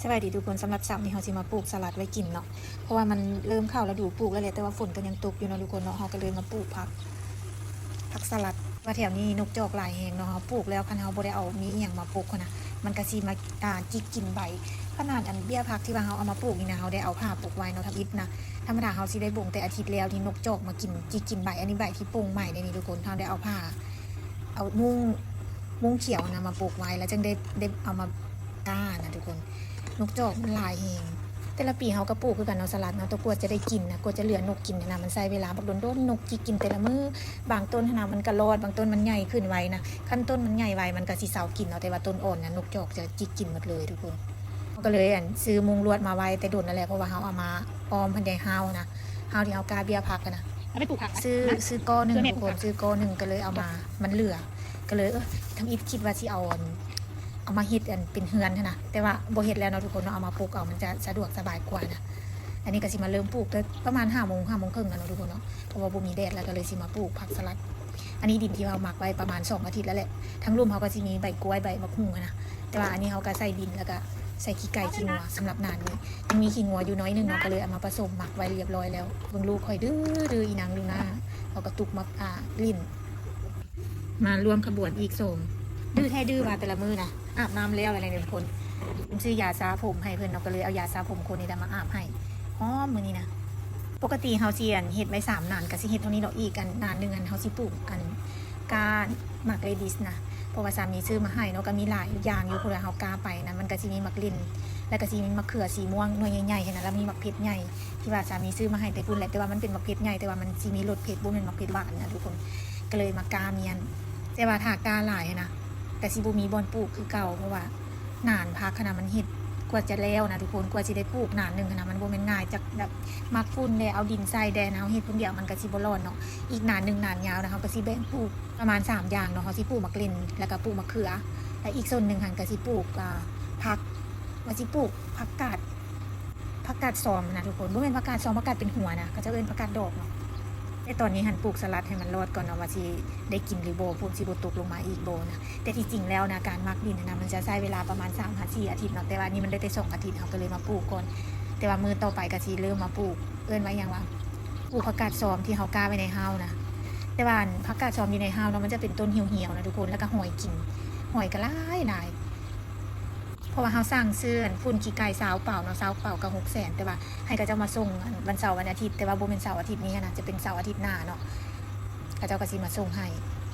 ສະບາຍດີທຸກຄົນ, ສຳລັບເຊົ້ານີ້ເຮົາຊິມາປູກສະຫຼັດໄວ້ກິນເນາະ ເພາະວ່າມັນເລີ່ມເຂົ້າລະດູປູກແລ້ວແຫຼະ ແຕ່ວ່າຝົນກໍຍັງຕົກຢູ່ເນາະທຸກຄົນເນາະ. ເຮົາກໍເລີຍມາປູກຜັກ ຜັກສະຫຼັດ ວ່າແຖວນີ້ນົກຈອກຫຼາຍແຮງເນາະ. ເຮົາປູກແລ້ວ ຄັນເຮົາບໍ່ໄດ້ເອົາມີອີ່ຫຍັງມາປົກຫັ້ນນະ ມັນກໍຊິມາ ອ່າ ຈິກກິນໃບ. ຂະໜາດອັນເບ້ຍຜັກທີ່ວ່າເຮົາເອົາມາປູກນີ້ນະ ເຮົາໄດ້ເອົາຜ້າປົກໄວ້ເນາະ ທຳອິດນະ. ທຳມະດາເຮົາຊິໄດ້ບົ່ງແຕ່ອາທິດແລ້ວທີ່ນົກຈອກມາກິນ ຈິກກິນໃບ. ອັນນີ້ໃບທີ່ປົ່ງໃໝ່ເດ້ນີ້ທຸກຄົນ, ເຮົາໄດ້ເອົາຜ້າ ເອົາມຸ້ງ ມຸ້ງຂຽວນະມາປົກໄວ້ ແລ້ວຈຶ່ງໄດ້ ໄດ້ເອົາມາກ້ານະທຸກຄົນ. ນົກຈອກມັນຫຼາຍແຮງ. ແຕ່ລະປີເຮົາກໍປູກຄືກັນເນາະ ສະຫຼັດເນາະ, ແຕ່ກວ່າຈະໄດ້ກິນນະ ກວ່າຈະເຫຼືອນົກກິນຫັ້ນນະ ມັນໃຊ້ເວລາບັກດົນໆ. ນົກຈິກກິນແຕ່ລະມື້, ບາງຕົ້ນຫັ້ນນະມັນກໍລອດ, ບາງຕົ້ນມັນໃຫຍ່ຂຶ້ນໄວນະ. ຄັນຕົ້ນມັນໃຫຍ່ໄວມັນກໍຊິເຊົາກິນເນາະ, ແຕ່ວ່າຕົ້ນອ່ອນນະ ນົກຈອກຈະຈິກກິນໝົດເລີຍທຸກຄົນ. ເຮົາກໍເລີຍ ອັນ ຊື້ມຸ້ງລວດມາໄວ້ແຕ່ດົນນັ້ນແຫຼະ ເພາະວ່າເຮົາເອົາມາອ້ອມຫັ້ນເດ້ ຮ້າວນະ ຮ້າວທີ່ເຮົາກ້າເບ້ຍຜັກຫັ້ນນະ ເອົາໄປປູກຜັກ ຊື້ ຊື້ກໍໜຶ່ງທຸກຄົນ, ຊື້ກໍໜຶ່ງກໍເລີຍເອົາມາ ມັນເຫຼືອ ກໍເລີຍ ເອີ ທຳອິດຄິດວ່າຊິເອົາ ອັນ ເອົາມາເຮັດ ອັນ ເປັນເຮືອນຫັ້ນນະ ແຕ່ວ່າບໍ່ເຮັດແລ້ວເນາະທຸກຄົນເນາະ, ເອົາມາປຸກເອົາ ມັນຈະສະດວກສະບາຍກວ່ານະ. ອັນນີ້ກໍຊິມາເລີ່ມປູກແຕ່ປະມານຫ້າໂມງ ຫ້າໂມງເຄິ່ງແລ້ວເນາະທຸກຄົນເນາະ, ເພາະວ່າບໍ່ມີແດດ ແລ້ວກໍເລີຍຊິມາປູກຜັກສະຫຼັດ. ອັນນີ້ດິນທີ່ເຮົາໝັກໄວ້ປະມານສອງອາທິດແລ້ວແຫຼະ. ທາງລຸ່ມເຮົາກໍຊິມີໃບກ້ວຍ ໃບໝາກຫຸ່ງຫັ້ນນະ, ແຕ່ວ່າອັນນີ້ເຮົາກໍໃສ່ດິນ ແລ້ວກໍໃສ່ຂີ້ໄກ່ ຂີ້ງົວ. ສຳລັບໜ້ານີ້ຍັງມີຂີ້ງົວຢູ່ໜ້ອຍໜຶ່ງເນາະ, ກໍເລີຍເອົາມາປະສົມໝັກໄວ້ຮຽບຮ້ອຍແລ້ວ. ເບິ່ງລູກຂ້ອຍດື້ ດື້ອີ່ນາງລູນາ ເອົາກະຕຸກມາ ອ່າ ຫຼິ້ນ. ມາຮ່ວມຂະບວນອີກສອງ ດື້ແທ້ດື້ວ່າແຕ່ລະມື້ນະ. ອາບນ້ຳແລ້ວແລ້ວນີ້ທຸກຄົນ, ເພິ່ນຊື້ຢາສະຜົມໃຫ້ເພິ່ນເນາະ, ກໍເລີຍເອົາຢາສະຜົມຄົນນີ້ແຫຼະມາອາບໃຫ້. ຫອມມື້ນີ້ນະ. ປົກກະຕິເຮົາຊິ ອັນ ເຮັດໄວ້ສາມໜານ ກໍຊິເຮັດເທົ່ານີ້ເນາະ. ອີກ ອັນ ໜານໜຶ່ງຫັ້ນ ເຮົາຊິປູກ ອັນ ກ້ານໝາກເລດິສນະ, ເພາະວ່າສາມີຊື້ມາໃຫ້ເນາະ. ກໍມີຫຼາຍຢ່າງຢູ່ ເພາະວ່າເຮົາກ້າໄປນະ, ມັນກໍຊິມີໝາກເລັ່ນ ແລ້ວກໍຊິມີໝາກເຂືອສີມ່ວງໜ່ວຍໃຫຍ່ໆຫັ້ນນະ, ແລ້ວມີໝາກເຜັດໃຫຍ່ ທີ່ວ່າສາມີຊື້ມາໃຫ້ແຕ່ພຸ້ນແຫຼະ, ແຕ່ວ່າມັນເປັນໝາກເຜັດໃຫຍ່ ແຕ່ວ່າມັນຊິມີລົດເຜັດ ບໍ່ແມ່ນໝາກເຜັດຫວານນະທຸກຄົນ. ກໍເລີຍມາກ້າມຽນ, ແຕ່ວ່າຖ້າກ້າຫຼາຍຫັ້ນນະ ກໍຊິບໍ່ມີບ່ອນປູກຄືເກົ່າ, ເພາະວ່າໜານຜັກຫັ້ນນະ ມັນເຮັດກວ່າຈະແລ້ວນະທຸກຄົນ, ກວ່າຊິໄດ້ປູກໜານໜຶ່ງຫັ້ນນະ ມັນບໍ່ແມ່ນງ່າຍ. ຈັກແບບໝາກຝຸ່ນແດ່ ເອົາດິນໃສ່ແດ່ນະ, ເຮົາເຮັດຄົນດຽວມັນກໍຊິບໍ່ລອດເນາະ. ອີກໜານໜຶ່ງ ໜານຍາວນະ ເຮົາກໍຊິແບ່ງປູກປະມານສາມຢ່າງເນາະ, ເຮົາຊິປູກໝາກເລັ່ນ ແລ້ວກໍປູກໝາກເຂືອ ແລະ ອີກສ່ວນໜຶ່ງຫັ້ນກໍຊິປູກ ອ່າ ຜັກ ວ່າຊິປູກຜັກກາດ ຜັກກາດຊອມນະທຸກຄົນ, ບໍ່ແມ່ນຜັກກາດຊອມ ຜັກກາດເປັນຫົວນະ, ເຂົາເຈົ້າເອີ້ນຜັກກາດດອກເນາະ. ແຕ່ຕອນນີ້ຫັ້ນ ປູກສະຫຼັດໃຫ້ມັນລອດກ່ອນເນາະ ວ່າຊິໄດ້ກິນຫຼືບໍ່, ຝົນຊິບໍ່ຕົກລົງມາອີກບໍ່ນະ. ແຕ່ທີ່ຈິງແລ້ວນະ ການໝັກດິນຫັ້ນນະ ມັນຈະໃຊ້ເວລາປະມານສາມຫາສີ່ອາທິດເນາະ, ແຕ່ວ່ານີ້ມັນໄດ້ແຕ່ສອງອາທິດ ເຮົາກໍເລີຍມາປູກກ່ອນ. ແຕ່ວ່າມື້ຕໍ່ໄປກໍຊິເລີ່ມມາປູກ ເອີ້ນວ່າຫຍັງວະ ປູກຜັກກາດຊອມທີ່ເຮົາກ້າໄວ້ໃນຮ້າວນະ. ແຕ່ວ່າ ອັນ ຜັກກາດຊອມຢູ່ໃນຮ້າວເນາະ ມັນຈະເປັນຕົ້ນຫ່ຽວໆນະທຸກຄົນ, ແລ້ວກໍຫອຍກິນ ຫອຍກໍຫຼາຍໆ. ເພາະວ່າເຮົາສັ່ງຊື້ ອັນ ຝຸ່ນຂີ້ໄກ່ຊາວເປົາເນາະ, ຊາວເປົາກໍຫົກແສນ, ແຕ່ວ່າໃຫ້ເຂົາເຈົ້າມາສົ່ງ ອັນ ວັນເສົາວັນອາທິດ, ແຕ່ວ່າບໍ່ແມ່ນເສົາອາທິດນີ້ຫັ້ນນະ, ຈະເປັນເສົາອາທິດໜ້າເນາະ ເຂົາເຈົ້າກໍຊິມາສົ່ງໃຫ້.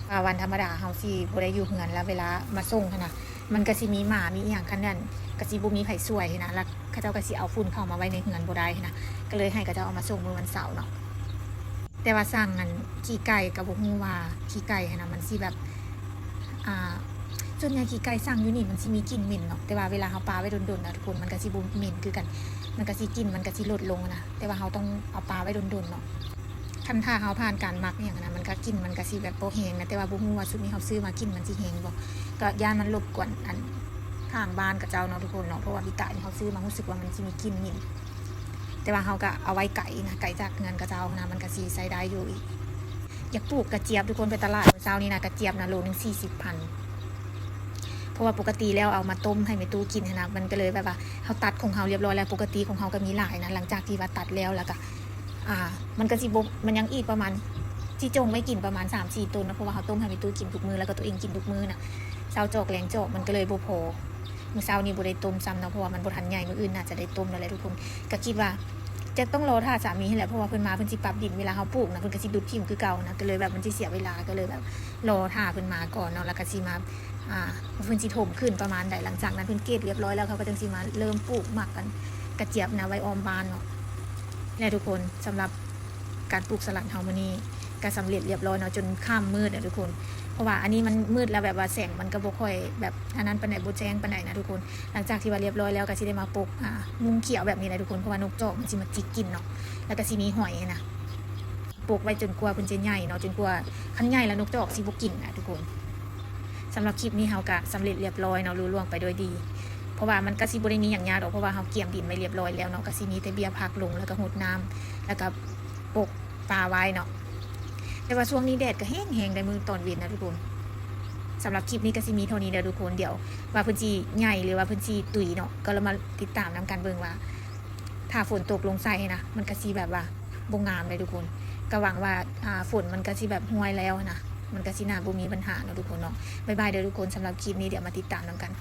ວ່າວັນທຳມະດາເຮົາຊິບໍ່ໄດ້ຢູ່ເຮືອນ, ແລ້ວເວລາມາສົ່ງຫັ້ນນະ ມັນກໍຊິມີໝາມີອີ່ຫຍັງ, ຄັນນັ້ນກໍຊິບໍ່ມີໃຜຊ່ວຍຫັ້ນນະ, ແລ້ວເຂົາເຈົ້າກໍຊິເອົາຝຸ່ນເຂົ້າມາໄວ້ໃນເຮືອນບໍ່ໄດ້ຫັ້ນນະ, ກໍເລີຍໃຫ້ເຂົາເຈົ້າເອົາມາສົ່ງມື້ວັນເສົາເນາະ. ແຕ່ວ່າສັ່ງ ອັນ ຂີ້ໄກ່ກໍບໍ່ຮູ້ວ່າຂີ້ໄກ່ຫັ້ນນະ ມັນຊິແບບ ອ່າ ສ່ວນໃຫຍ່ຂີ້ໄກ່ສັ່ງຢູ່ນີ້ມັນຊິມີກິ່ນເໝັນເນາະ, ແຕ່ວ່າເວລາເຮົາປະໄວ້ດົນໆນະທຸກຄົນ ມັນກໍຊິບໍ່ເໝັນຄືກັນ, ມັນກໍຊິ ກິ່ນມັນກໍຊິລົດລົງນະ. ແຕ່ວ່າເຮົາຕ້ອງເອົາປະໄວ້ດົນໆເນາະ. ຄັນຖ້າເຮົາຜ່ານການໝັກອີ່ຫຍັງນະ ມັນກໍ ກິ່ນມັນກໍຊິແບບບໍ່ແຮງນະ, ແຕ່ວ່າບໍ່ຮູ້ວ່າຊຸດນີ້ເຮົາຊື້ມາກິ່ນມັນຊິແຮງບໍ່, ກໍຢ້ານມັນລົບກວນ ອັນ ທາງບ້ານເຂົາເຈົ້າເນາະທຸກຄົນເນາະ. ເພາະວ່າປີກາຍນີ້ເຮົາຊື້ມາ ຮູ້ສຶກວ່າມັນຊິມີກິ່ນເໝັນ, ແຕ່ວ່າເຮົາກໍເອົາໄວ້ໄກນະ ໄກຈາກເຮືອນເຂົາເຈົ້ານະ, ມັນກໍຊິໃຊ້ໄດ້ຢູ່ອີກ. ຢາກປູກກະຈຽບທຸກຄົນ, ໄປຕະຫຼາດມື້ເຊົ້ານີ້ນະ ກະຈຽບນະ ໂລໜຶ່ງສີ່ສິບພັນ. ເພາະວ່າປົກກະຕິແລ້ວເອົາມາຕົ້ມໃຫ້ແມ່ຕູ້ກິນຫັ້ນນະ, ມັນກໍເລີຍແບບວ່າເຮົາຕັດຂອງເຮົາຮຽບຮ້ອຍແລ້ວ. ປົກກະຕິຂອງເຮົາກໍມີຫຼາຍນະ, ຫຼັງຈາກທີ່ວ່າຕັດແລ້ວ ແລ້ວກໍ ອ່າ ມັນກໍຊິບໍ່ ມັນຍັງອີກປະມານ ຊິຈົ່ງໄວ້ກິນປະມານສາມສີ່ໂຕນນະ, ເພາະວ່າເຮົາຕົ້ມໃຫ້ແມ່ຕູ້ກິນທຸກມື້ ແລ້ວກໍຕົວເອງກິນທຸກມື້ນະ, ເຊົ້າຈອກແລງຈອກ ມັນກໍເລີຍບໍ່ພໍ. ມື້ເຊົ້ານີ້ບໍ່ໄດ້ຕົ້ມຊ້ຳເນາະ ເພາະວ່າມັນບໍ່ທັນໃຫຍ່, ມື້ອື່ນໜ້າຈະໄດ້ຕົ້ມແລ້ວແຫຼະທຸກຄົນ. ກໍຄິດວ່າຈະຕ້ອງລໍຖ້າສາມີຫັ້ນແຫຼະ ເພາະວ່າເພິ່ນມາ ເພິ່ນຊິປັບດິນ, ເວລາເຮົາປູກນະ ເພິ່ນກໍຊິດຸດຖິ້ມຄືເກົ່ານະ, ກໍເລີຍແບບມັນຊິເສຍເວລາ, ກໍເລີຍແບບລໍຖ້າເພິ່ນມາກ່ອນເນາະ, ແລ້ວກໍຊິມາ ອ່າ ເພິ່ນຊິຖົມຂຶ້ນປະມານໃດ. ຫຼັງຈາກນັ້ນເພິ່ນກຣີດຮຽບຮ້ອຍແລ້ວ ເຂົາກໍຈັ່ງຊິມາເລີ່ມປູກໝັກ ອັນ ກະຈຽບນະ ໄວ້ອ້ອມບ້ານເນາະ. ແລະທຸກຄົນ ສຳລັບການປູກສະຫຼັດເຮົາມື້ນີ້ກໍສຳເລັດຮຽບຮ້ອຍເນາະ, ຈົນຄ່ຳມືດນະທຸກຄົນ. ເພາະວ່າອັນນີ້ມັນມືດແລ້ວ ແບບວ່າແສງມັນກໍບໍ່ຄ່ອຍແບບອັນນັ້ນປານໃດ, ບໍ່ແຈ້ງປານໃດນະທຸກຄົນ. ຫຼັງຈາກທີ່ວ່າຮຽບຮ້ອຍແລ້ວ ກໍຊິໄດ້ມາປົກ ອ່າ ມຸ້ງຂຽວແບບນີ້ແຫຼະທຸກຄົນ, ເພາະວ່ານົກຈອກມັນຊິມາຈິກກິນເນາະ, ແລ້ວກໍຊິມີຫອຍນະ. ປົກໄວ້ຈົນກວ່າເພິ່ນຈະໃຫຍ່ເນາະ, ຈົນກວ່າ ຄັນໃຫຍ່ແລ້ວນົກຈອກຊິບໍ່ກິນນະທຸກຄົນ. ສຳລັບຄລິບນີ້ເຮົາກະສຳເລັດຮຽບຮ້ອຍເນາະ, ລຸລ່ວງໄປດ້ວຍດີ. ເພາະວ່າມັນກະຊິບໍ່ໄດ້ມີຫຍັງຍາກດອກ, ເພາະວ່າເຮົາກຽມດິນໄວ້ຮຽບຮ້ອຍແລ້ວເນາະ, ກະຊິມີແຕ່ເບ້ຍຜັກລົງ ແລ້ວກະຫົດນ້ຳ ແລ້ວກະປົກປາໄວ້ເນາະ. ແຕ່ວ່າຊ່ວງນີ້ແດດກະແຮງໆໄດ໋ ມື້ຕອນເວັນນະທຸກຄົນ. ສຳລັບຄລິບນີ້ກໍຊິມີເທົ່ານີ້ເດີທຸກຄົນ. ດຽວວ່າເພິ່ນຊິໃຫຍ່ ຫຼືວ່າເພິ່ນຊິຕຸຍເນາະ ກໍລະມາຕິດຕາມນຳກັນເບິ່ງວ່າ ຖ້າຝົນຕົກລົງໃສ່ນະ ມັນກໍຊິແບບວ່າບໍ່ງາມເລີຍທຸກຄົນ. ກໍຫວັງວ່າ ອ່າ ຝົນມັນກໍຊິແບບຫ້ວຍແລ້ວນະ ມັນກໍຊິໜ້າບໍ່ມີບັນຫາເນາະທຸກຄົນເນາະ. ບາຍບາຍເດີທຸກຄົນ. ສຳລັບຄລິບນີ້ ດຽວມາຕິດຕາມນຳກັນ.